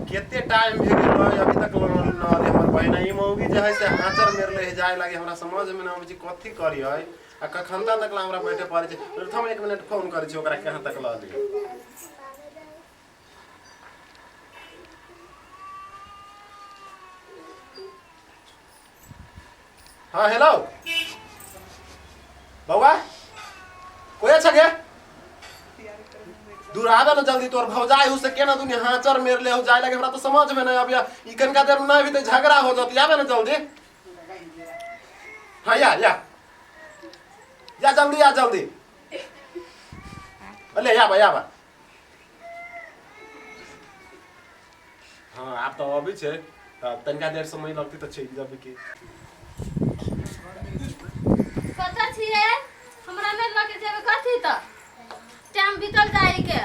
कते टाइम भे गेल अभी तक न हमर बहिन ई मौगी जे है से आंचर मेर ले जाए लागे हमरा समझ में न आबै छै कथी करी है आ कखन तक ला हमरा बैठे पड़ै छै। हम एक मिनट फोन करै छी ओकरा कहाँ तक लऽ ली। हाँ हेलो बउआ कोई अच्छा गे दूर आबे ना जल्दी तोर भौजाई उसे केना दुनिया हाँचर मेर ले हो जाए लगे हमरा तो समझ में नहीं आबिया ई कनका देर में नहीं भी तो झगड़ा हो जाती आबे ना जल्दी। हाँ या या या जल्दी या जल्दी अले या बा या बा। हाँ आप तो अभी छे तनिका देर समय लगती तो चलि जबी की। कतऽ छियै? हमरा नहि लऽ के जेबै कथी तऽ टाइम बीतल जाइ के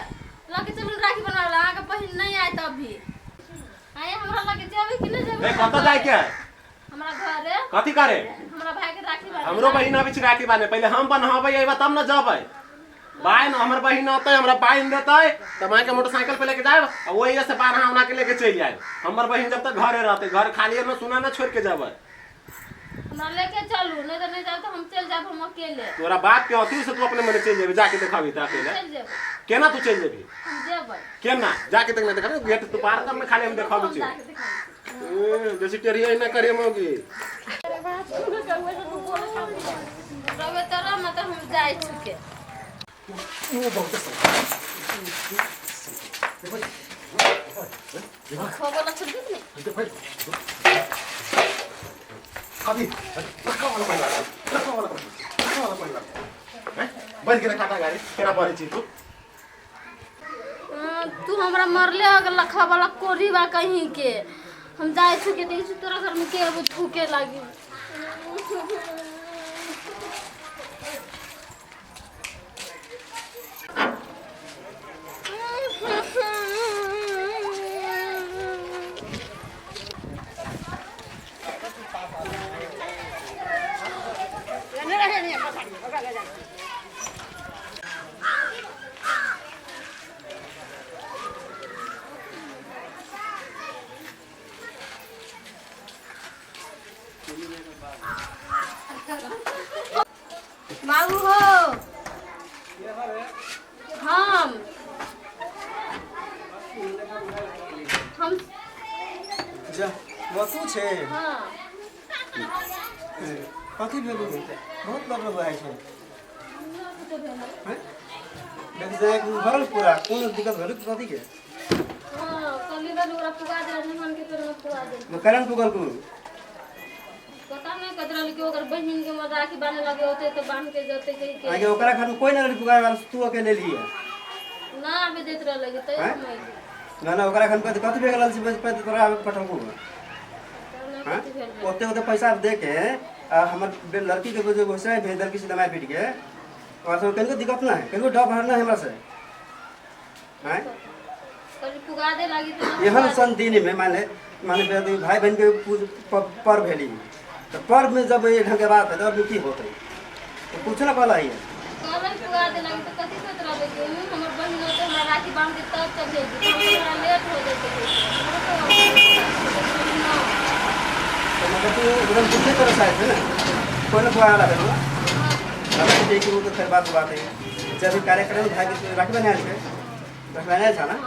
लऽ के चलू राखी बनबै लए अहाँके बहिन नहि आयत अभी। आँय हमरा लऽ के जेबै कि नहि जेबै? ए कतऽ जाय के? हमरा घरे। कथी करे? हमरा भाई के राखी बांधे। हमरो बहिन आबै छै राखी बांधे पहिले हम बन्हाबै अयबै तब ने जबै। बाइन हमर बहिन अतै हमरा बाइन देतै तब अहाँके मोटरसाइकिल पे लेके जायब आ ओहि से बान्हा उन्हा के लेके चलि जायब। हमर बहिन जब तक घरे रहतै घर खाली न सुना न छोड़ के जबै। हमरा लेके चलू नहीं तो नहीं जाब तो हम चल जाब हम अकेले। तोरा बाप के अथी से तू अपने मने चलि जेबी जाके देखाबी त अकेले। चल जेबै। केना तू चलि जेबी? हम जेबै। केना जाके देख ना देखाबी गेट तू पार तब ने खाली हम देखाबी हम छी। जाके देखाबी। बेसी टेढ़िया ना करिए मौगी। रहे तो रह ना तो हम जाइ छुके। खबर अच्छा देख ले। कभी रखा वाला परिवार रखा वाला रखा वाला परिवार हैं बढ़ के रखा था गाड़ी केना बढ़े छी तू? तू हमरा मरले हो गेल लखा वाला कोरी बा कहीं के। हम जाइ छुके देखै छी तोरा घर में के अब थूके लागी। बाबू हो हम जा बतू छे। हाँ कथी भेलू? बहुत प्रॉब्लम भए छै। हैं? देख जाए भरल पूरा कोनो दिक्कत भेलू कथी के? हाँ कल इधर ओकरा पुगा दे निमन के तोरे में पुगा दे। करंट पुगल को पता नहीं कतरा कि ओकर बहिन के मत राखी बांधे लगे होते तो बांध के जते कही के। आगे ओकरा घर में कोई ना पुगाए वाला तू अकेले लिए ना आबे देत रह लगे तै हैं? हम अइली। ना ना ओकरा घर में कथी भेल गेल छै पे तोरा आबे पठल को। तब ना हैं? कथी भेल रहे। ओते ओते पैसा दे के आ हमर लड़की के जो घुसाए भेज दल किसी दमाई पीट के और सब कनको दिक्कत ना है कनको डर भरना है हमरा से। हैं? कभी पुगा दे लागी तो ना एहन पुगा दे। सन दिन में माने माने भाई बहन के पर्व भेली तो पर्व में जब ये ढंग के बात है तो अब की होते तो कुछ ना कहला है। कहलन पुगा दे लागी तो कथी सोच रहबे कि हमर बहिन होते हमरा राखी बांध के तब तब भेज दी हमरा लेट हो जते ना। तो मतलब तू एकदम दूसरे तरह से आए थे ना कोई ना पुगा लगे ना अब ठीक है वो तो खैर बात बात है जब भी कार्यक्रम भाई के राखी बनाए थे राखी बनाए था ना।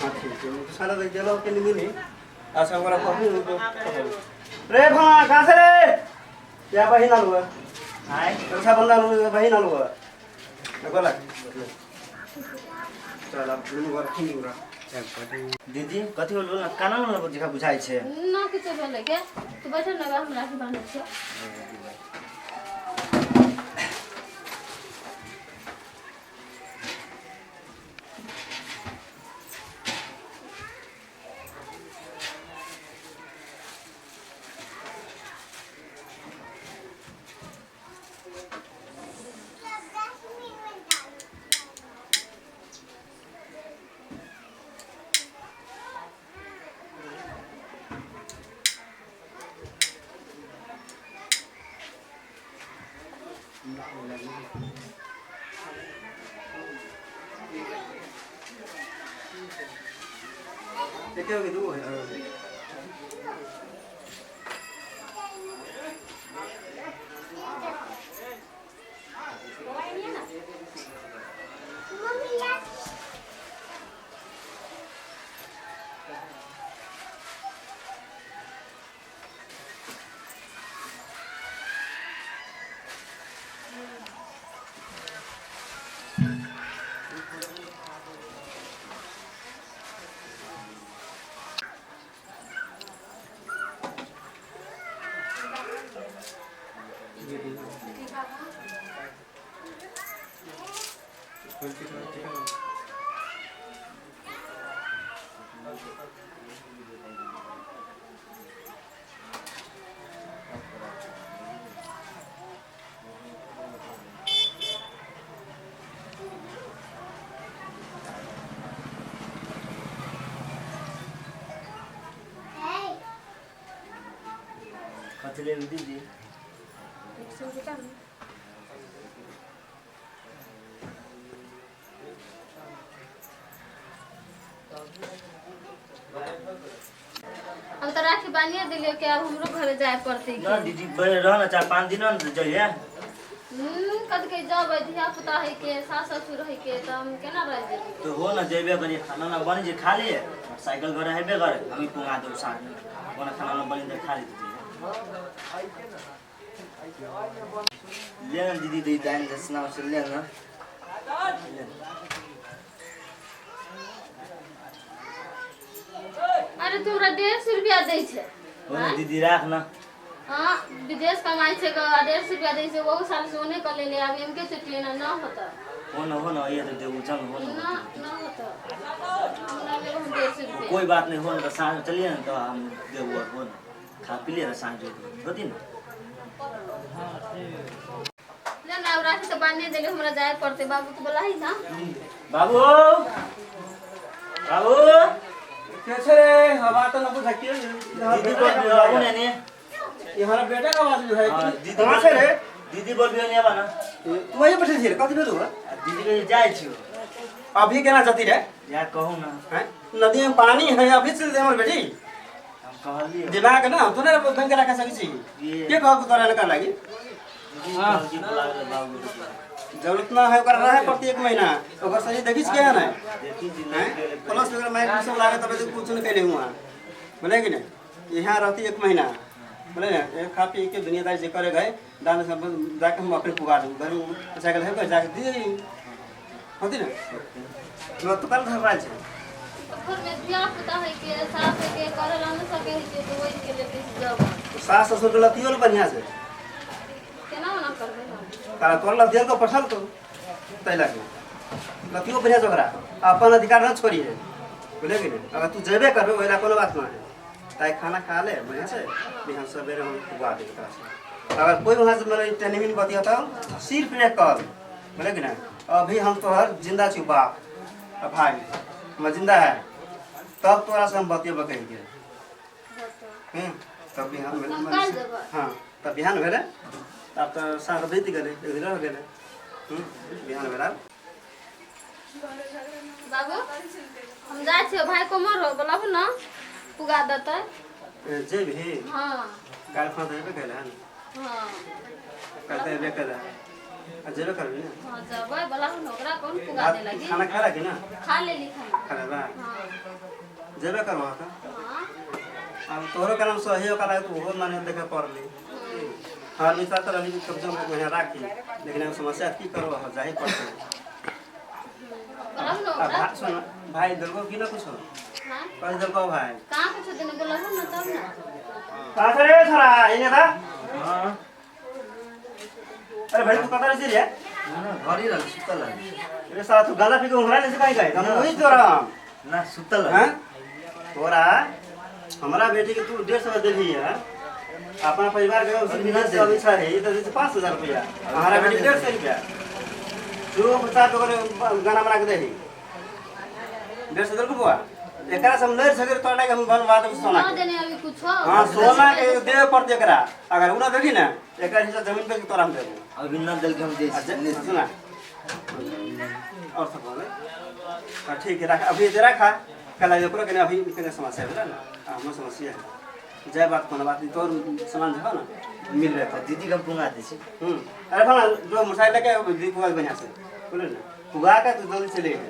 हाँ ठीक है तो साला देख गेलो के नहीं मिली अच्छा ओकरा कहू तो रे भा कहाँ से रे या बहिन आलू है आय रक्षा बंधन बहिन आलू है गोला चल अब दुनू घर खुली उड़ा। दीदी कथी होल ना काना ना जेका बुझाइ छै? ना किछो भेलै के तू बैठल ना हम राखी बांधै छियौ। एके हो कि दू है? कथी लेबी दीदी? अब तो राखी बांधिए दिलियो के अब हमरो घरे जाए पड़ते। ना दीदी बड़े रह ना 4-5 दिन ना तो जइए। कद के जब धिया पुता है के सास ससुर है के त हम केना रह जेबै? तो हो ना जेबे करी, खाना ना बनी जे खा लिए, साइकिल घर हेबे करे, हम पुगा देब साँझ में कोना खाना ना बनी दे खा ले दीदी। ले ना दीदी दे दान दसना से ले ना। अरे तोरा 150 रुपया दै छै। हो ना दीदी राख ना। हां विदेश कमाई छै ग 150 रुपया दै छै, बहुत साल सोने क लेले अब एमके चुटी ना न होता। हो ना ये तो देबू चल हो ना। ना ना होता, हमरा लेबो हम 150 रुपया। कोई बात नहीं, हो ना तो साँझ चलिए ना तो हम देबू और हो ना खा पी ले साँझ होती ना। ले ना अब राखी तो बांधे देले हमरा जाए पड़ते, बाबू के बोला ही ना। बाबू बाबू कैसे रे हवा तो न बुझा के दीदी बोल भी बाबू ने ने ये हमारा बेटा का आवाज है। दीदी कहां से रे? दीदी बोल भी नहीं बना तू वही बैठल छी रे, कथि भेलु? दीदी के जाय छियो अभी केना जती रे? या कहू ना हैं नदी में पानी है अभी चल दे हमर बेटी। हम कहलिए दिमाग ना तू ने बैंक रखा सकी छी के कहब तोरा लका लागी? हां बाबू जरूरत ना है ओकरा रहे प्रति एक महीना ओकर शरीर देखिस के है ना? देखी जी प्लस ओकरा माइक सब लागे तबे तो कुछ न कैले हुआ बोले कि नहीं। यहाँ रहती एक महीना बोले ना, एक खा पी के दुनियादारी जे करे गए दान सब जाके हम अपने पुगा दूँ घर में साइकिल है जाके दी होती ना। तो कल धर छै घर में धिया पुता है के सास है के करे ला न सके है के तो वही के लेके जाब। सास ससुर के लतियो बढ़िया से केना ना करबे हम तारा तोर लतियो को पठल तो तै लागे लतियो बढ़िया से ओकरा अपन अधिकार न छोड़ी है बोले कि नहीं। अगर तू जेबे करबे ओइला कोनो बात न है, ताई खाना खा ले बढ़िया से बिहान सवेरे हम पुगा देब तोरा से। अगर कोई वहाँ से मेरे टेनिमिन बतिया सिर्फ एक कॉल बोले कि नहीं अभी हम तोहर जिंदा छी बाप भाई हम जिंदा है तब तोरा से हम बतियब कहि के तब बिहान भेलै। हाँ तब बिहान भेलै, तब तऽ साँझ बीत गेलै, एक दिन रह गेलै। बिहान भेला बाबू हम जाइ छियै भाई कोमर हो बोलाबू ना पुगा देतै जेबही? हाँ काल्हि खाना तऽ हेबे कैले हन। हाँ काल्हि तऽ हेबे कैले हन, जेबे करबी ना? हाँ जेबै, बोलाबू ना ओकरा कोन पुगा दे लागी। खाना खा लागी ना? खा लेली खाना। खा लेबा? हाँ जेबे करबह तऽ? हाँ अब तोहरो कलम सही हो कला तो ओहो माने देखे पड़ली। हाँ विचार तो रही कम से कम एक महीना राखी, लेकिन अब समस्या की करो जाही पड़ते। अब सुन भाई दिलको की ना कुछ हां कह दिलको भाई कहां कुछ दिन बोला ना तब ना कहां रे छोरा इने था। हां अरे भाई तू कता रे रे? ना घर ही रह सुतल है। अरे साला तू गाला पी के उंगरा ले से काहे गए हम वही तोरा ना सुतल हां तोरा हमरा बेटी के तू 150 देली है, अपना परिवार के बिना से अभी छै ई त 5000 रुपया, हमारा बेटी 150 रुपया जो बच्चा तो गाना बना के देही 150 देलको बुआ एकरा से हम लड़ सके तोरा के हम बनवा देब सोना ना देने अभी कुछ। हां सोना के देवे पड़ते एकरा, अगर उ ना देली ना एकरा हिस्सा जमीन पे तोरा हम देबो। अभी ना देल के हम दे सुना और सब बोले हां ठीक है रख अभी दे रखा कल आज ओकरो कने अभी कने समस्या भेलै ने, आ हमरो समस्या है। जाय बात कोनो बात नहीं, तोर सामान जो है ना मिल रहा तऽ दीदी के हम पुंगा दै छी। अरे फलाना जो मोटरसाइकिल लेके दीदी पुगा बढ़िया से, बोले ना पुगा के तू जल्दी चले गए।